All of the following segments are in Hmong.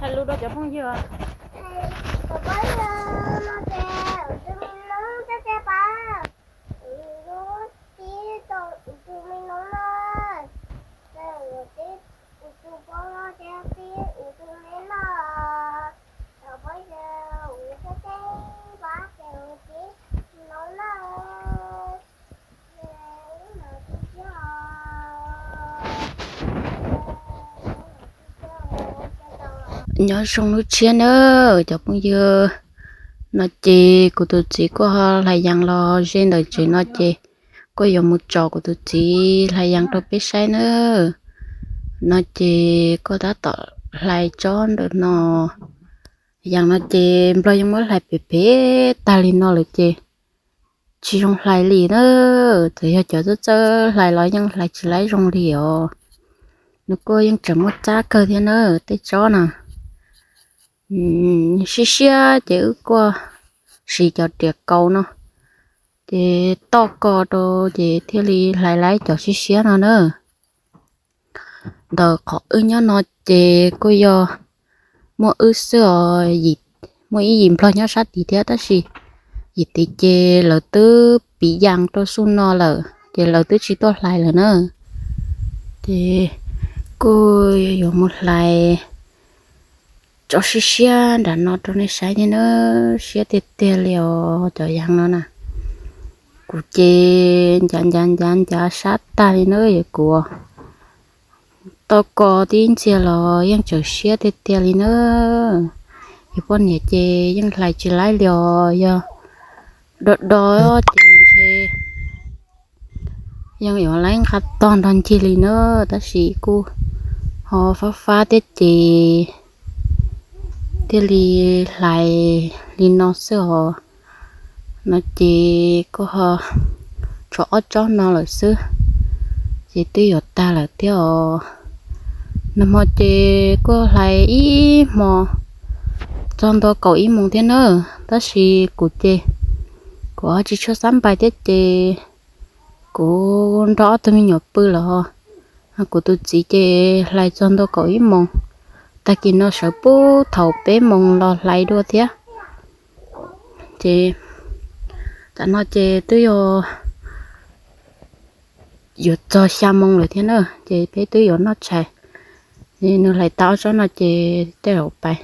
Hais lus rau cov phooj ywg. Cov phooj ywg, no ces kuv tus me noob, cov cov pab, kuv tus tib tau kuv tus me noob na, ces kuv tus poj no ces tib kuv tus me no, cov phooj ywg, kuv cov cov pab ces kuv tib noob na. Nyob zoo lub tshiab na cov phooj ywg. No ces kuv tus txiv kuj ho hlais yas los ze ntawm tsev no ces kuj yuav mus tso kuv tus txiv hlais yas rau peb saib na. No ces kuj tab tom hlais tsob ntawm no. Yas no ces nplog yeej muab hlais phem phem tag li no lawm ces tsis zoo hlais li na. Txawm yog cov txawj txawj hlais los yeej hlais tsis laib zoo li os. Nws kuj yeej tseem muaj txab kawg thiab na, tej tsob na. Siab siab ces wb kuj siv cov riam kaus no ces toj ko rau ces thiaj li hlais laib cov siab siab no na. Ntawm qhov wb nyob no ces kuj yog muaj wb xwb os, muaj ib yim nplog nyob sab tid thiab tab sis yim tid ces lawv twb piv yas rau xub no lawm ces lawv twb tsis tuaj hlais lawm na. Ces kuj yuav mus hlais tsob siab siab nram no rau nej saib thiab na. Siab tiag tiag li os cov yas no na. Kuv ces ncav ncav ncav ncav sab tag li na, yog kuv tau ko tib ntxiag los yeej tseem siab tiag tiag li na. Yus poj niam ces yeej hlais tsis laib li os, yog do do ces ntshe yeej yuav laib nqa tog nrog ncig li na, tab sis kuj ho fab fab thiab ces thiaj li hlais li no xwb os. No ces kuj ho tshuav ob tsob no lawm xwb, ces twb yuav tag lawm thiab os. Nag hmo ces kuj hlais ib hmo txog ntua kaum ib moos thiab na, tab sis kuv ces kuv ho tsis tshua xab npais thiab ces kuv nrog ob tug me nyuam pw lawm. Kuv tus txiv ces hlais txog ntua kaum ib moos, tag kis no sawv puag thaum peb moos los hlais dua thiab. Ces tam no ces twb yog yuav txog xya moos lawm thiab na, ces peb twb yuav noj tshais. Nws hlais tau ob tsob no ces tej zaum pais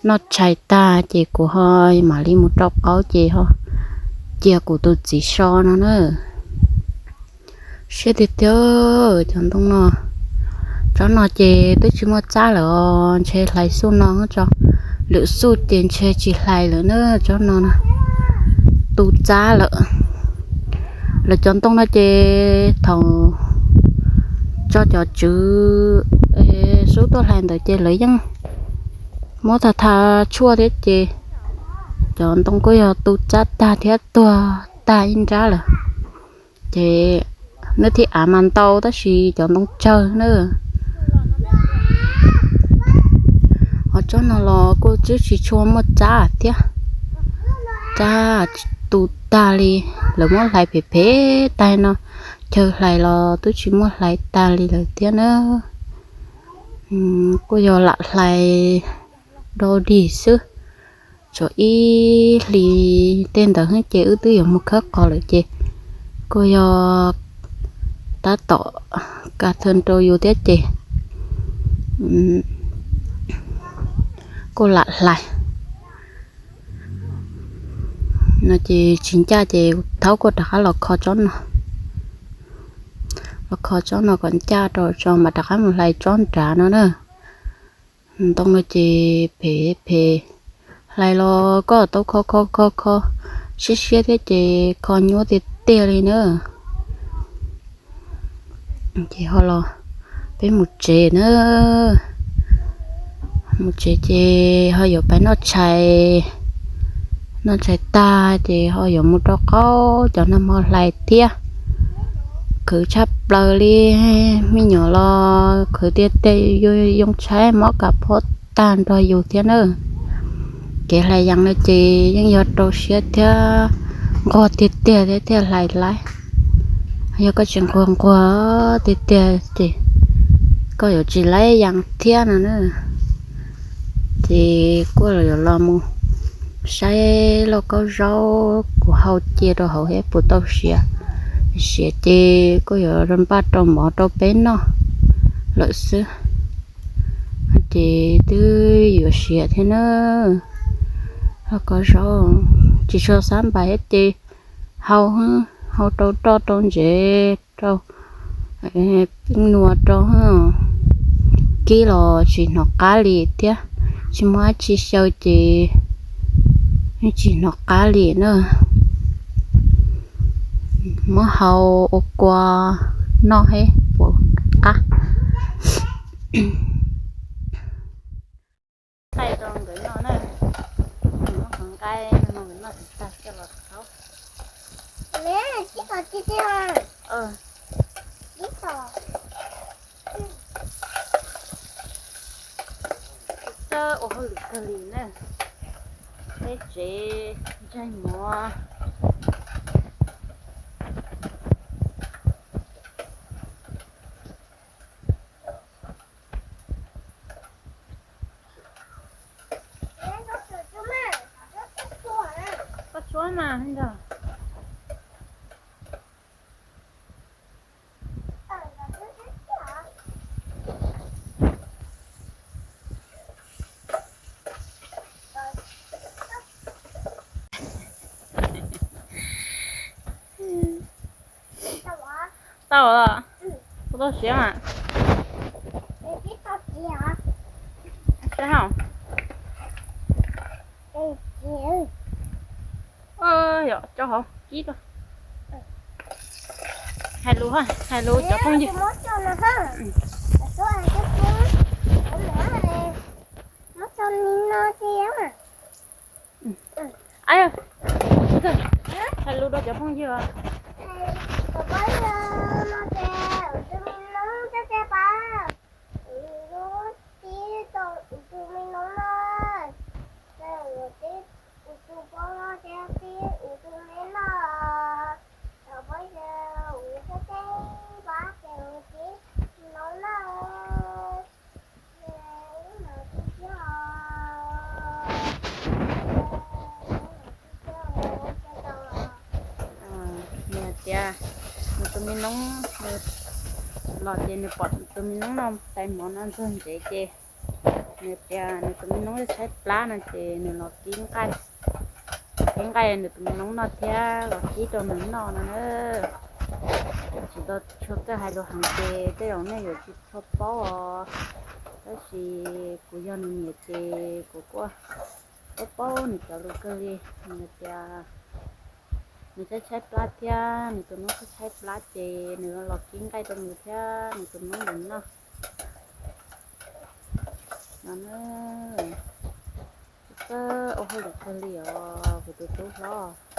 noj tshais tag ces kuv ho mam li mus rau qaub ces ho cia kuv tus txiv so no na. Siab tiag tiag cov ntoo no. Tsob no ces twb tsis muaj txab lawm os, ntshe hlais xuj no tso, lwm xuj ces ntshe tsis hlais lawm na. Tsob no tu txab lawm. Lawv cov ntoo no ces thaum tso cov tswv sub tuaj hlais ntawd ces lawv yeej muab tag tha tshuaj thiab ces cov ntoo kuj yog tu txab tag thiab tuag tag ib nrab lawm. Ces nws thiaj av mas ntau tab sis cov ntoo tsawg na. Ho tsob no los kuj twb tsis tshua muaj txab thiab, txab tu tag li, lawv muab hlais phem phem tag no, chaw hlais los twb tsis muaj hlais tag li lawm thiab na. Kuj yog lam hlais do dig xwb, tshuav ib hlis tej ntawd xwb ces wb twb yuav mus khawb qos lawm ces kuj yog tab tom ka thw rau yus thiab ces kuj lam hlais. No ces tsis ncaj ces thaub kuj rov qab los kho tsob no, los kho tsob no kom ncaj rau tso mam rov qab mus hlais tsob nrad no na. Ntoo no ces phem phem, hlais los koj tau kho kho kho kho siab siab thiab ces kho nyuaj tiag tiag li na. Ces ho los peb mus tsev na, mus tsev ces ho yuav pais noj tshais, noj tshais tag ces ho yuav mus rau qaub cov nag hmo hlais thiab. Khwv tshaj plaws li, me nyuam los khwv tiag tiag, yoo tshaib mob kas phob tag nrog yus thiab na. Kev hlais yas no ces yeej yog rau siab thiab nquag tiag tiag thiab thiaj hlais laib. Yog koj tsis nquag nquag tiag tiag ces koj yuav tsis laib yas thiab no na. Ces kuj yuav los mus saib lauj kaub zaub kuv hau cia rau hauv thiab puas tau siav. Siav ces kuj yuav npaj rau mov rau peb noj lawm xwb. Ces twb yuav siav thiab na. Lauj kaub zaub tsis tshua xab npais thiab ces hau, hau rau roj rau ntsev rau, nua rau, kib los tsis hnov qab li thiab, tsis muaj dab tsi xyaw ces tsis hnov qab li na. Muab hau ua kua noj thiab puas qab. Nqaij rau nkawd noj na. Muab qhov nqaij no nkawd noj tag coj los thauj. Txawj ua hauj lwm kawg li na. Peb tsev ntsaig mov. Koj tshuab mas nrog. Tau los? Kuv tau siav mas. Siav hauv. Yog cov hauv kib rau. Hais lus, hais lus cov phooj ywg. Hais lus rau cov phooj ywg. Nws tias nws tus me noob los ces nws pom tus me noob no tais mov no ntxuag ntsev ces nws tias nws tus me noob tshaib plab no ces nws los kib nqaij, los kib nqaij nws tus me noob noj thiab los kib rau nws noj no na. Tsis tau tshua kawg hais lus heev ces tej zaum nej yuav tsis tshua paub os, tab sis kuv yog nws niam ces kuv kuj paub paub nws cov lus kawg li. Nws tias nws tshaib tshaib plab thiab nws tus noob tshaib tshaib plab ces nws los kib nqaij rau nws thiab nws tus noob nws noj no na. Txawj ua hauj lwm kawg li os kuv tus tub hlob.